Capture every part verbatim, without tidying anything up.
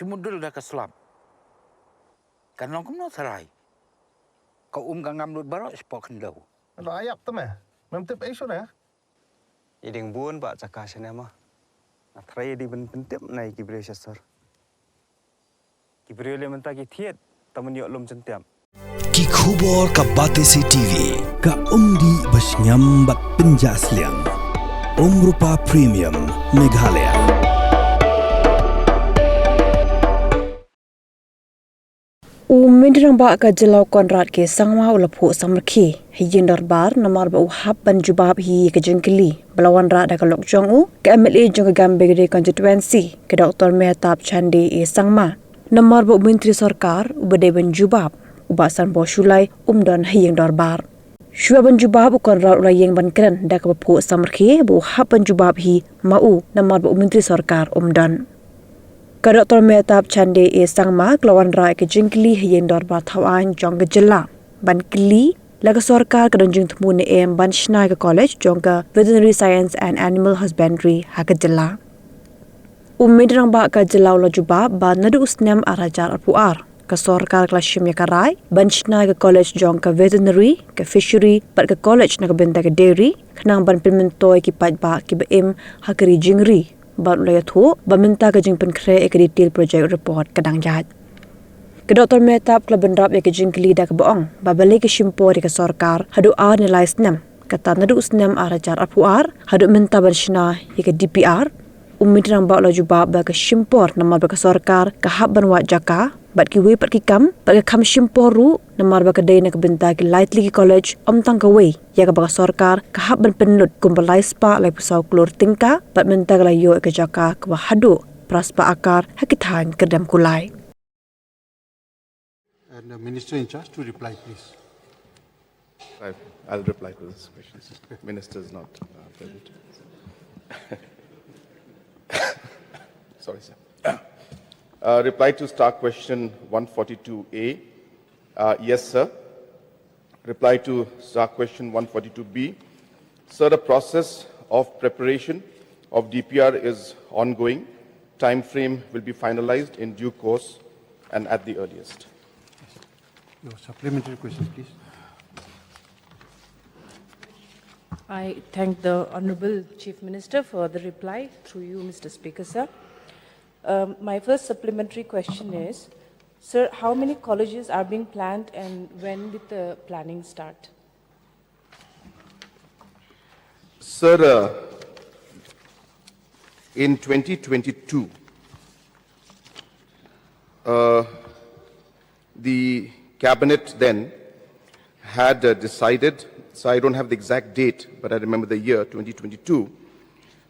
Te mudul da ka slap. Kan long kumno tharai. Ka um ka ngam lut baroh shapoh khyndew. Lo ayap te me. Mem tip ei shuh ne? I ding bun ba jaka shane ma. Nga tharai i ding ban pyntip na i ki briew sha sor. Ki briew le mynta ki thied ta man ïoh lum jyntiap. Ki khubor ka Batesi T V, ka umdih ba shngiam bad pynjah sliang. Umrupa Premium, Meghalaya. U Myntri Rangbah ka jylla u Conrad K Sangma u la phuh samrkhie ha ïing dorbar namar ba u hap ban jubab hi ïa ka jingkylli ba la wanrah da ka lok jong u, ka M L A jong ka Gambegre constituency, ka Doctor Mehtab Chande A Sangma. Namar ba u Myntri Sorkar uba dei ban jubab, u Bah Sanbor Shullai, um don ha ïing dorbar. Shuwa ban jubab, u Conrad u la ïeng ban kren da kaba phuh samrkhie ba u hap ban jubab hi ma u namar ba u Myntri Sorkar um don. Ka Doctor Mehtab Chande A Sangma ka la wanrah ïa ka jingkylli ha ïing dorbar thawaiñ jong ka jylla ban kylli la ka sorkar ka don jingthmu ne em ban shna ïa ka college jong ka Veterinary Science and Animal Husbandry ha ka jylla. U Myntri Rangbah ka jylla u la jubab ba naduh u snem ar hajar arphew ar, ka sorkar ka la shim ïa ka rai ban shna ïa ka college jong ka Veterinary, ka Fishery bad ka college na ka bynta ka Dairy, khnang ban pynmyntoi ïa ki paidbah kiba im ha ka ri jingri. Bad u la ïathuh ba mynta ka jingpynkhreh ïa ka detailed project report ka dang ïaid. Ka Doctor Mehtab ka la bynrap ïa ka jingkylli da kaba ong ba balei ka shim por ïa ka sorkar haduh ar ne lai snem, kata naduh u snem ar hajar arphew ar haduh mynta ban shna ïa ka D P R. U Myntri Rangbah u la jubab ba ka shim por namar ba ka sorkar ka hap ban wad jaka bad kiwei pat ki kam, bad ka kham shim por ruh namar ba ka dei na ka bynta ki lai tylli ki college, ym tang kawei, ïa kaba ka sorkar ka hap ban pynlut kumba lai spah laiphew saw klur tyngka, bad mynta ka la ïoh ïa ka jaka kaba haduh phra spah akar ha ki thaiñ kyrdem kulai. And the minister in charge to reply, please. I, I'll reply to this question. Minister is not uh, present. Sorry, sir. Uh, reply to star question one forty-two A. Uh, yes, sir. Reply to star question one forty-two B. Sir, the process of preparation of D P R is ongoing. Time frame will be finalized in due course and at the earliest. Your supplementary question, please. I thank the Honorable Chief Minister for the reply through you, Mister Speaker, sir. Um, my first supplementary question is, sir, how many colleges are being planned and when did the planning start? Sir, uh, in twenty twenty-two, uh, the cabinet then had uh, decided, so I don't have the exact date, but I remember the year, twenty twenty-two.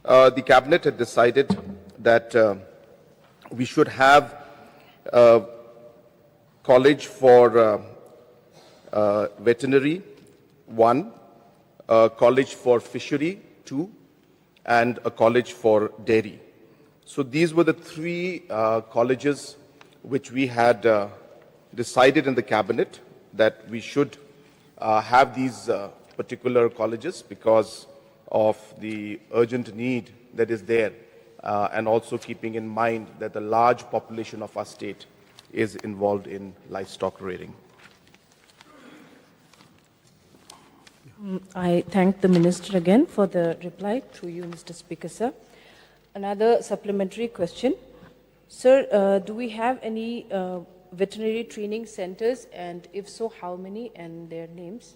Uh, the cabinet had decided that uh, we should have a college for uh, uh, veterinary, one, a college for fishery, two, and a college for dairy. So these were the three uh, colleges which we had uh, decided in the cabinet that we should uh, have these uh, particular colleges because of the urgent need that is there, uh, and also keeping in mind that the large population of our state is involved in livestock rearing. Mm, I thank the Minister again for the reply through you, Mister Speaker, sir. Another supplementary question. Sir, uh, do we have any uh, veterinary training centers, and if so, how many and their names?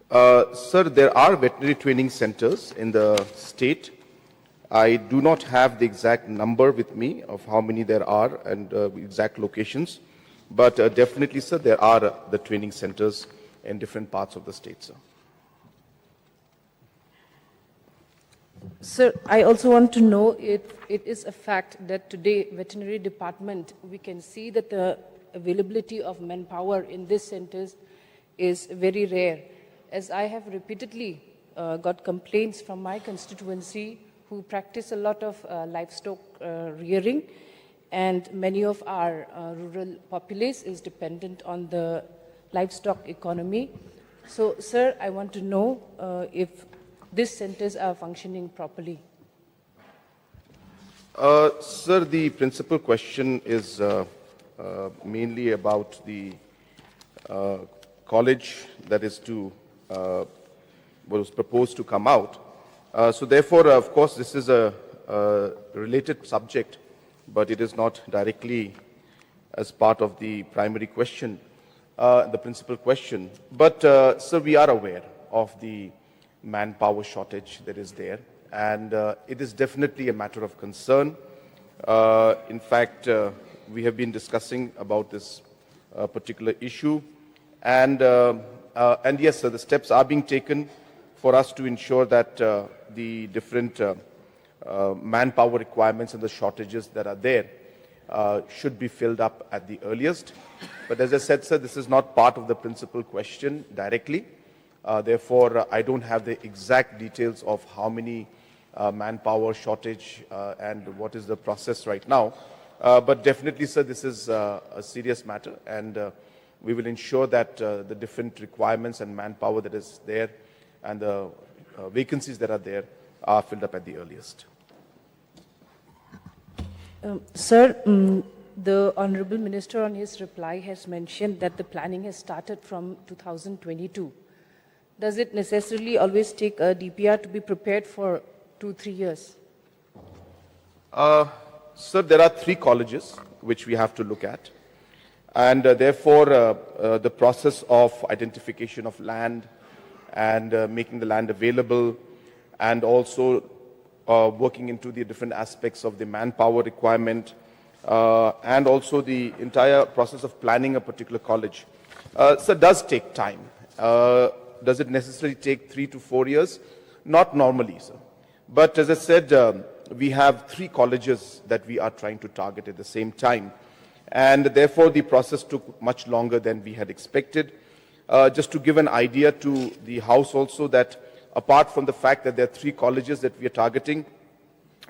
Uh, sir, there are veterinary training centers in the state. I do not have the exact number with me of how many there are and uh, exact locations, but uh, definitely, sir, there are uh, the training centers in different parts of the state, sir. Sir, I also want to know if it is a fact that today veterinary department, we can see that the availability of manpower in these centers is very rare. As I have repeatedly uh, got complaints from my constituency who practice a lot of uh, livestock uh, rearing, and many of our uh, rural populace is dependent on the livestock economy. So, sir, I want to know uh, if these centers are functioning properly. Uh, sir, the principal question is uh, uh, mainly about the uh, college that is to uh, was proposed to come out. Uh, so therefore, uh, of course, this is a, a related subject, but it is not directly as part of the primary question, uh, the principal question. But uh, sir, we are aware of the manpower shortage that is there, and uh, it is definitely a matter of concern. Uh, in fact, uh, we have been discussing about this uh, particular issue, and uh, uh, and yes, sir, the steps are being taken for us to ensure that uh, the different uh, uh, manpower requirements and the shortages that are there uh, should be filled up at the earliest. But as I said, sir, this is not part of the principal question directly. Uh, therefore, uh, I don't have the exact details of how many uh, manpower shortage uh, and what is the process right now. Uh, but definitely, sir, this is uh, a serious matter, and uh, we will ensure that uh, the different requirements and manpower that is there and the uh, vacancies that are there are filled up at the earliest. Um, sir, um, the Honorable Minister on his reply has mentioned that the planning has started from two thousand twenty-two. Does it necessarily always take a D P R to be prepared for two, three years? Uh, sir, there are three colleges which we have to look at, and uh, therefore uh, uh, the process of identification of land and uh, making the land available, and also uh, working into the different aspects of the manpower requirement, uh, and also the entire process of planning a particular college, uh, sir, does take time. Uh, does it necessarily take three to four years? Not normally, sir. But as I said, um, we have three colleges that we are trying to target at the same time, and therefore the process took much longer than we had expected. Uh, just to give an idea to the House also, that apart from the fact that there are three colleges that we are targeting,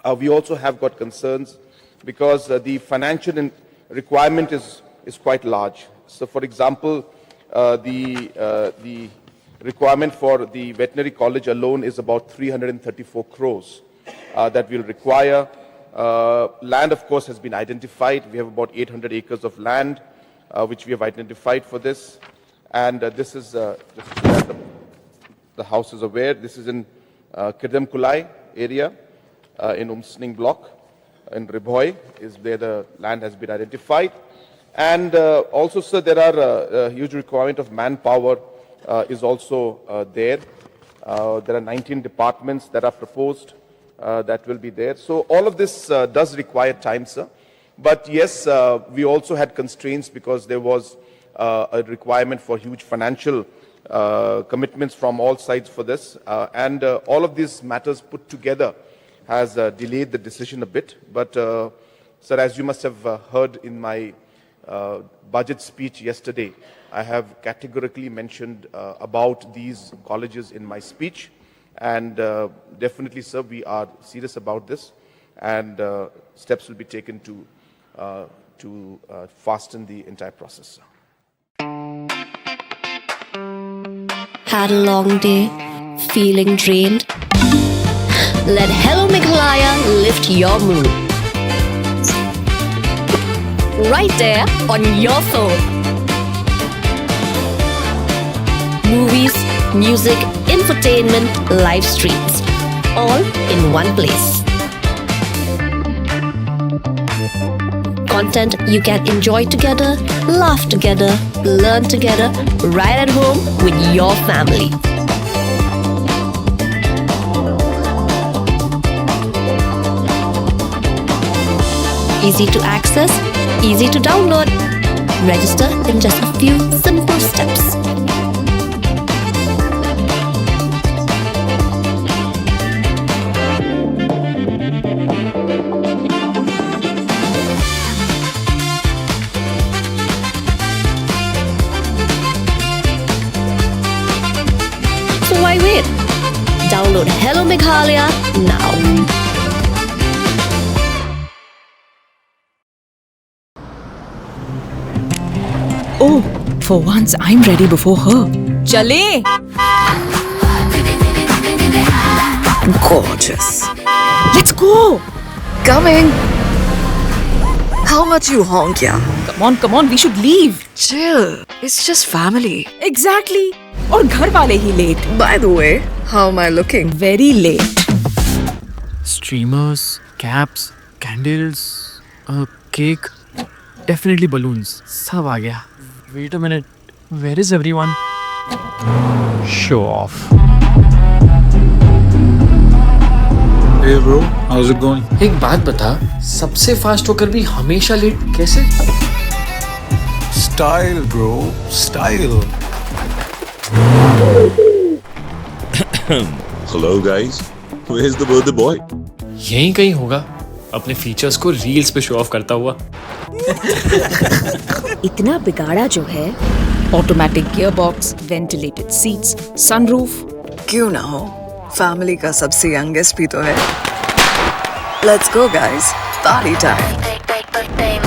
uh, we also have got concerns because uh, the financial in- requirement is, is quite large. So, for example, uh, the, uh, the requirement for the veterinary college alone is about three hundred thirty-four crores uh, that will require. Uh, land, of course, has been identified. We have about eight hundred acres of land uh, which we have identified for this. And uh, this is, uh, just so that the, the House is aware, this is in uh, Kirdemkulai area, uh, in Umsning block, in Ri Bhoi, is where the land has been identified. And uh, also, sir, there are uh, a huge requirement of manpower uh, is also uh, there. Uh, there are nineteen departments that are proposed uh, that will be there. So all of this uh, does require time, sir. But yes, uh, we also had constraints because there was uh, a requirement for huge financial uh, commitments from all sides for this. Uh, and uh, all of these matters put together has uh, delayed the decision a bit. But, uh, sir, as you must have uh, heard in my uh, budget speech yesterday, I have categorically mentioned uh, about these colleges in my speech. And uh, definitely, sir, we are serious about this, and uh, steps will be taken to uh, to uh, fasten the entire process, sir. Had a long day? Feeling drained? Let Hello Meghalaya lift your mood. Right there on your phone. Movies, music, infotainment, live streams, all in one place. Content you can enjoy together, laugh together, learn together, right at home with your family. Easy to access, easy to download. Register in just a few simple steps. So why wait? Download Hello Meghalaya now. Oh, For once, I'm ready before her. चले। Gorgeous. Let's go. Coming. How much you honk, yeah? Come on, come on, we should leave. Chill. It's just family. Exactly. और घर वाले ही late. By the way, how am I looking? Very late. Streamers, caps, candles, a cake, definitely balloons. सब आ गया. Wait a minute. Where is everyone? Show off. Hey bro, how's it going? एक बात बता, सबसे फास्ट होकर भी हमेशा लेट कैसे? Style, bro, style. Hello, guys. Where's the birthday boy? यहीं कहीं होगा, अपने फीचर्स को रील्स पे शो ऑफ करता हुआ. इतना बिगाड़ा जो है. Automatic gearbox, ventilated seats, sunroof. क्यों ना हो, फैमिली का सबसे यंगेस्ट भी तो है. Let's go guys, party time.